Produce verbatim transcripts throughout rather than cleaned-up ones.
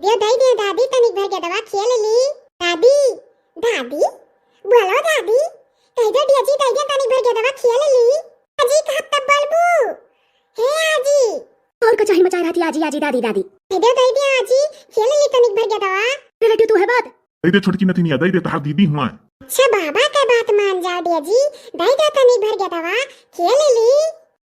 दियो, दई दियो दादी, तनिक भर गेदवा खेल ली। दादी, दादी, बोलो दादी, कह दो डेजी, दई दियो तनिक भर गेदवा खेल ली। आजी कहब तब बोलबू। हे आजी। और का चाही मचाए रहती आजी, आजी, दादी, दादी। कह दो दई दियो आजी, खेल ली तनिक भर गेदवा। रे बेटी, तू है बात। दई दे छोटकी नतिनिया, दई दे, तहार दीदी हुआ। अच्छा बाबा का बात मान जाओ डेजी, दई दो तनिक भर गेदवा, खेल ली।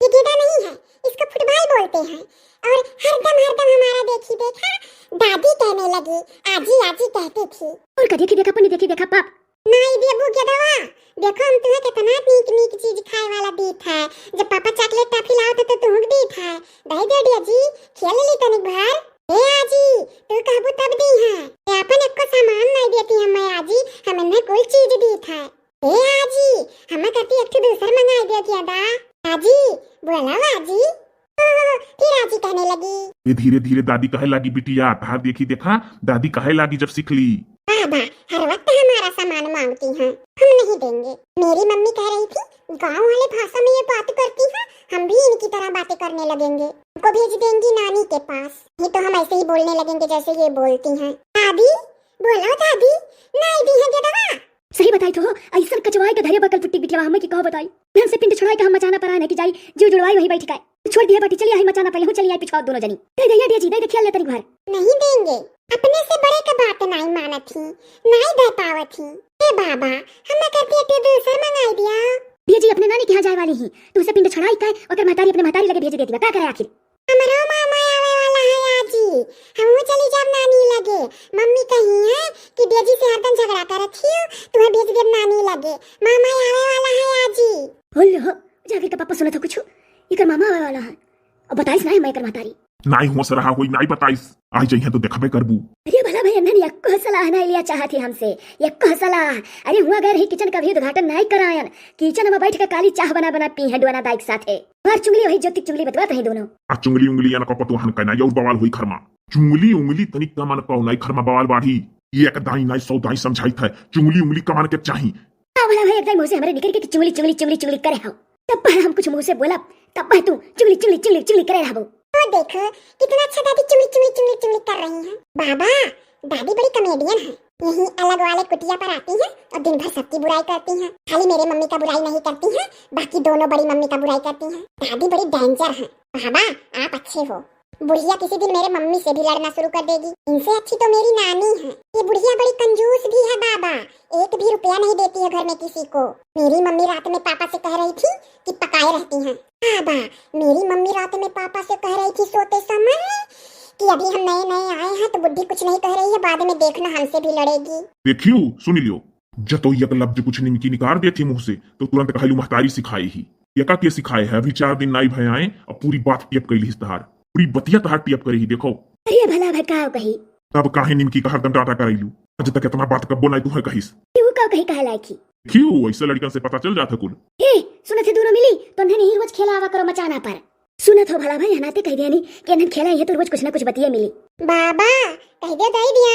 ये गेदा नहीं है, इसको फुटबॉल बोलते हैं। और हरदम, हरदम हमारा देखी देखा दादी कहने लगी, आजी, आजी कहती थी। और का देखी देखा पन्नी, देखी देखा पाप। नाई देबू गेदवा, देखो हम तुम्हें कितना नीक नीक चीज खाए वाला दीत है। जब पापा चॉकलेट टॉफी लाओ थे तो तुहूँ दीत है। दई दे डेजी, खेल ली तनिक भर। ए आजी, तू कहबू तब दी है। ये अपन एको सामान नाई देती है मैं आजी, हम इन्हें कुल चीज दीत है। ए आजी, हमें कती एक ठो दूसर मंगाई दे गेदा। आजी, बोला आजी। ओ, फिर आजी कहने लगी। ये धीरे धीरे दादी कहे लागी, बिटिया, तहार देखी देखा, दादी कहे लागी जब सीख ली। बाबा, हर वक्त हमारा सामान मांगती हैं, हम नहीं देंगे। मेरी मम्मी कह रही थी, गांव वाले भाषा में ये बात करती हैं, हम भी इनकी तरह बातें करने लगेंगे। उनको भेज देंगी नानी के पास, नहीं तो हम ऐसे ही बोलने लगेंगे जैसे ये बोलती हैं। दादी, बोलो दादी, नाई दी है गेदवा। सही बताई तो हो, ऐसन कचवाई के धरे बकल फुट्टी बिटिया हमें कि कहो बताई। हमसे पिंड छुड़ाई के हम मचाना पर आए नहीं कि जाई, जीव जुड़वाई वहीं बैठ गए। छोड़ दिए बाटी, चली आई मचाना पर, यहूँ चली आई पिछवाओ दोनों जनी। दे दे, ये डेजी, दे दे, खेल ले तनी घर। नहीं देंगे, अपने से बड़े का बात नाई मानत ही, नाई दे पावत ही। ए बाबा, हम करती एक दूसर मंगाई दिया। डेजी अपने नानी के यहाँ जाए वाली ही, तू उसे पिंड छुड़ाई का, ओकर महतारी अपने महतारी लगे भेज देती बा, का करे आखिर? हमरो मामा आवे वाला है आजी, हमहू चली जाब नानी लगे। मम्मी कही है कि डेजी से हरदम झगड़ा करत हियो, तुम्हें भेज देब नानी लगे। मामा आवे वाला है आजी। होल हो, जाकर का पापा सुनत हो कुछ? एकर मामा आवे वाला है। अब बताइस ना है मैं एकर महतारी। नाई होश रहा होई, नाई बताइस। आई जइहे तो देखबे करबू। अरे भला भाई, अन्हन यक्को सलाह नाई लिया चाहत ही हमसे, यक्को सलाह। अरे हुआ गए रही किचन का भी उद्घाटन नाई करायन। किचन में बैठ के काली चाह बना बना पी है डोना दाई के साथे। मार चुंगली वही ज्योति चुंगली बतवात रही दोनों। आ चुंगली उंगली या न कपत वहन कहना, या और बवाल होई घर मा। चुंगली उंगली तनिक कमान पाओ नाई घर मा बवाल बाढ़ी। ये एक दाई नाई सौ दाई समझाई था, चुंगली उंगली कमान के चाही। का भला भाई एकदम मुँह से हमरे निकल के चुंगली चुंगली चुंगली चुंगली करे हो। तब पहले हम कुछ मुँह से बोला, तब पहले तू चुंगली चुंगली चुंगली चुंगली करे रहबो। ओ देखो, कितना अच्छा दादी चुंगली चुंगली चुंगली चुंगली कर रही हैं। बाबा, दादी बड़ी कॉमेडियन है। यही अलग वाले कुटिया पर आती हैं और दिन भर सबकी बुराई करती हैं। खाली मेरे मम्मी का बुराई नहीं करती हैं, बाकी दोनों बड़ी मम्मी का बुराई करती हैं। दादी बड़ी डेंजर है। बाबा, आप अच्छे हो। बुढ़िया किसी दिन मेरे मम्मी से भी लड़ना शुरू कर देगी। इनसे अच्छी तो मेरी नानी है। ये बुढ़िया बड़ी कंजूस भी है बाबा, एक भी रुपया नहीं देती है घर में किसी को। मेरी मम्मी रात में पापा से कह रही थी कि पकाए रहती हैं। बाबा, मेरी मम्मी रात में पापा से कह रही थी सोते समय कि अभी हम नए नए आए हैं तो बुढ़ी कुछ नहीं कह रही है, बाद में देखना हमसे भी लड़ेगी। देखियो, सुन लियो, जतो एक लफ्ज कुछ निमकी निकाल देती मुँह से तो तुरंत कहलू महतारी सिखाई ही। एका के सिखाए है? अभी चार दिन नाई भय आए, अब पूरी बात टेप कैली हिस तहार, पूरी बतिया तहार टेप करे ही। देखो। अरे भला भाई का कही? तब काहे निमकी का हरदम डांटा करैलू? आज तक इतना बात कब्बो नाई तुहे कहिस। तू का कही कहे लायक ही? क्यों, ऐसे लड़कन से पता चल जात है कुल। हे, सुनत है दोनों मिली, तो नहीं रोज खेला आवा करो मचाना पर। सुनत हो भला भाई, हनाते कह दिया नहीं कि इन्हन खेला ये तो रोज कुछ ना कुछ बतिये मिली। बाबा, कह दे दे दिया।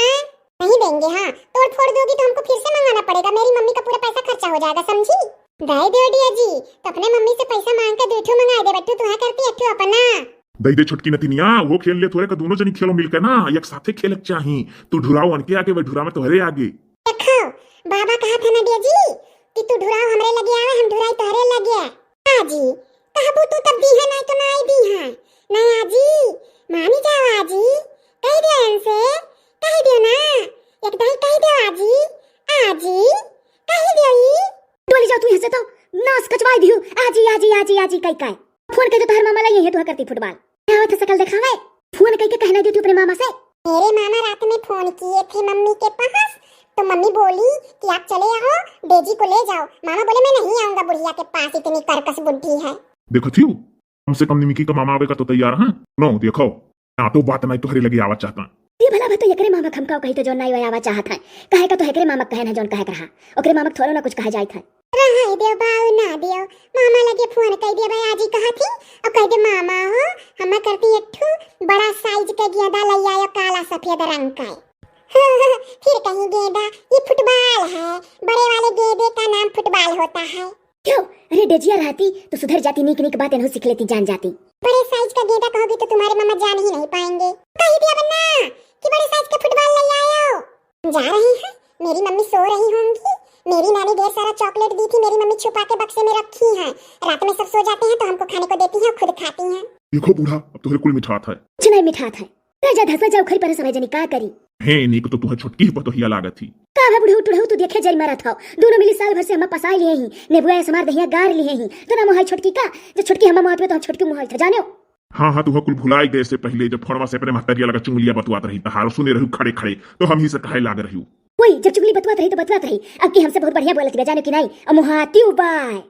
नहीं देंगे, हाँ, तोड़ फोड़ दोगी तो हमको फिर से मंगाना पड़ेगा। मेरी मम्मी का पूरा पैसा खर्चा हो जाएगा, समझी? दे दो डेजी, तो अपने मम्मी से पैसा मांग के दो ठो मंगा दे बट्टू, तुहा करती एक ठो अपना। दे दे छोटकी नतिनिया, वो खेल ले थोड़े का दोनों जनी खेलो मिलकर ना, एक साथे खेले के चाही। तू ढुराओ अनके आगे, वह ढुरा में तोहरे आगे। देखो, बाबा कहा था ना डेजी कि तू ढुराओ हमरे लगे आवे, हम ढुराई तोहरे लगे। आजी, कहबू तू तब दी है, नहीं तो ना आई दी है। नहीं आजी, मानी जाओ आजी, कह दे इनसे, कह दे ना, एक दाई कह दे आजी, आजी, कह दे ई। डोली जाओ तू यहाँ से तो, नास कचवाई दियो, आजी, आजी, आजी, आजी, कई काय। फोन कह दे तोहर मामा लाई है, तू करती फुटबॉल। क्या आवत है शकल दिखावे? फोन कह के कहना देती अपने मामा से। मेरे मामा रात में फोन किए थे मम्मी के पास, तो मम्मी बोली कि आप चले आओ, डेजी को ले जाओ। मामा बोले, मैं नहीं आऊंगा बुढ़िया के पास, इतनी करकस बुद्धि है। देखो थियू, कम से कम निमकी का मामा आवे का तो तैयार है। नो, देखो, ना तो बात नहीं तोहरे लगे आवा चाहता। ये भला भाई तो एकरे मामा खमकाओ कही तो जो नाई आवा चाहत है। कहे का तो एकरे मामा कहन है जोन कहे के रहा। ओकरे मामा थोड़ो ना कुछ कहा जाइत है। रहे देव बाऊ ना देव, मामा लगे फोन कह दे भाई आजी कहा थी, और कह दे मामा हो, हम करती एक ठू बड़ा साइज का गेंदा ले आयो काला सफेद रंग का। फिर कहीं गेंदा, ये फुटबॉल है, बड़े वाले गेंदे का नाम फुटबॉल होता है। क्यों? अरे डेजिया रहती तो सुधर जाती, नीक नीक बात इन्हों सीख लेती, जान जाती। बड़े साइज का गेंदा कहोगी तो तुम्हारे मामा जान ही नहीं पाएंगे। कही दिया बन्ना कि बड़े साइज का जा रही हैं, मेरी मम्मी सो रही होंगी। मेरी नानी ढेर सारा चॉकलेट दी थी, मेरी मम्मी छुपा के बक्से में रखी हैं। रात में सब सो जाते हैं तो हमको खाने को देती हैं, खुद खाती हैं। देखो बूढ़ा, अब तोहरे कुल मिठात है। कुछ नहीं मिठात है। रह जा धसा जा उखरी पर समय जनी का करी। हे नीक तो तुहे छोटकी ही पतोहिया लागत ही। का भा बुढ़ऊ टुढ़ऊ तू देखे जरी मरत हो। दोनों मिली साल भर से हम्मा पसाई लिए ही। नेबुआ ऐसे मार दहिया गार लिए ही। तो ना मोहाई छोटकी का, जो छोटकी हम्मा मोहात में तो हम छोटकी मोहाई था, जाने हो? हाँ, हाँ, तुहे कुल भुलाई गए से पहले जब फोनवा से अपने महतरिया लगा चुंगलिया बतवात रही, तहारो सुने रहू खड़े खड़े, तो हम ही से कहे लाग रहू। कोई जब चुगली बतवात रही तो बतवात रही, अब की हमसे बहुत बढ़िया बोलत बा, जाने कि नहीं? अब मोहाती उबाय।